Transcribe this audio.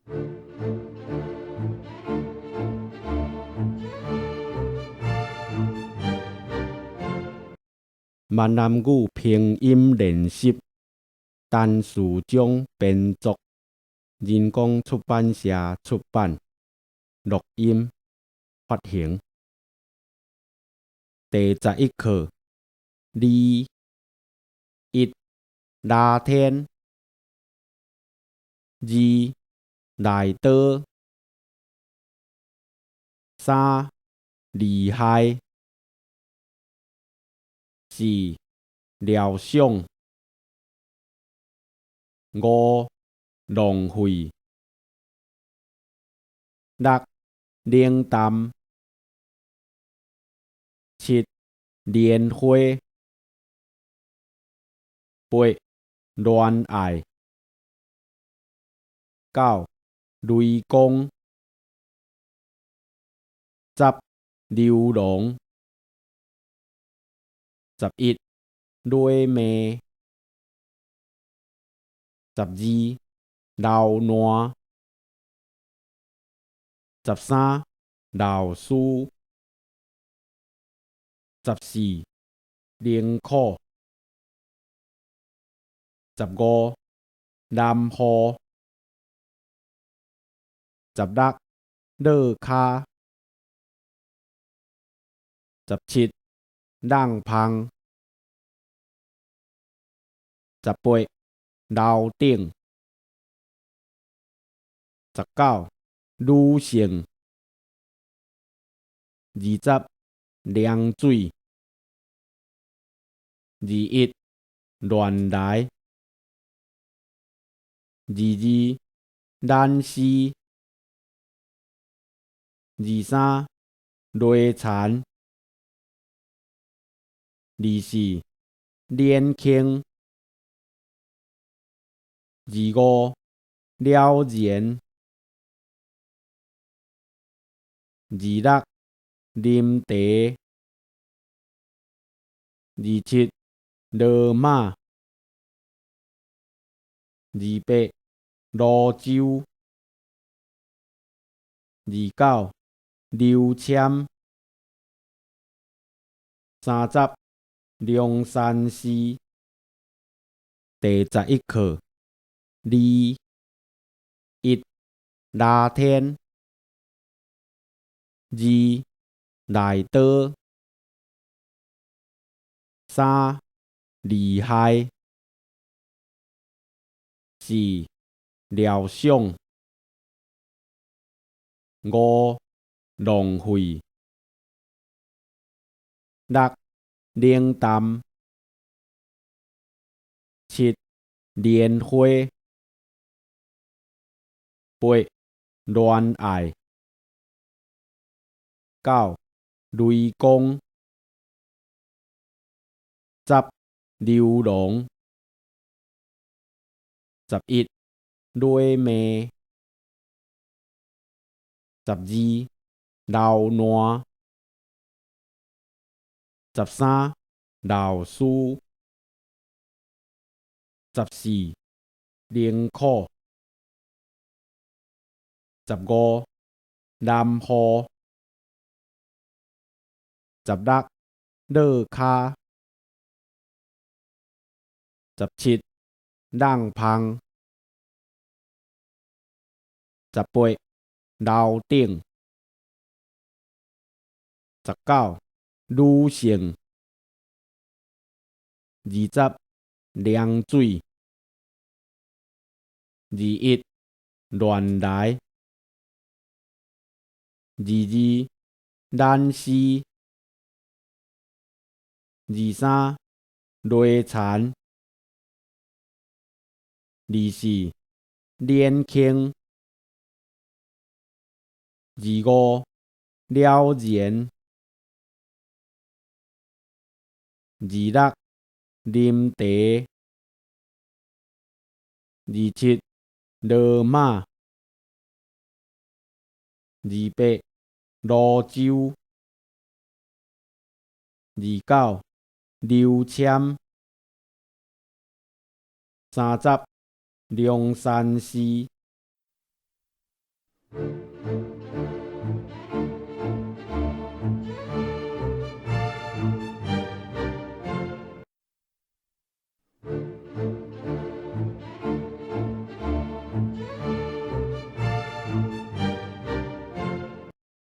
閩南語拼音練習，陳士章編作，人工出版社出版，錄音發行。第十一課，二一熱天，二內刀，三厲害，四料想，五浪費，六冷淡，七蓮花，八戀愛，九雷公，十流浪，11螺命，12流爛，13老師，14寧可，15南湖，16落跤，17弄芳，18樓頂，19女性，20涼水，21亂來，22懶絲，23螺田，24年輕，25了然，26啉茶，27羅馬，28蘆洲，29劉簽，30龍山寺。第十一課，二一熱天，二內刀，三厲害，四料想，五浪費，六冷淡，七蓮花，八戀愛，九雷公，十流浪，11螺命，12流爛，13老師，14寧可，15南湖，16落跤，17弄芳，18樓頂，19女性，20涼水，21亂來，22懶絲，23螺田，24年輕，25了然，26啉茶，27羅馬，28蘆洲，29劉簽，30龍山寺。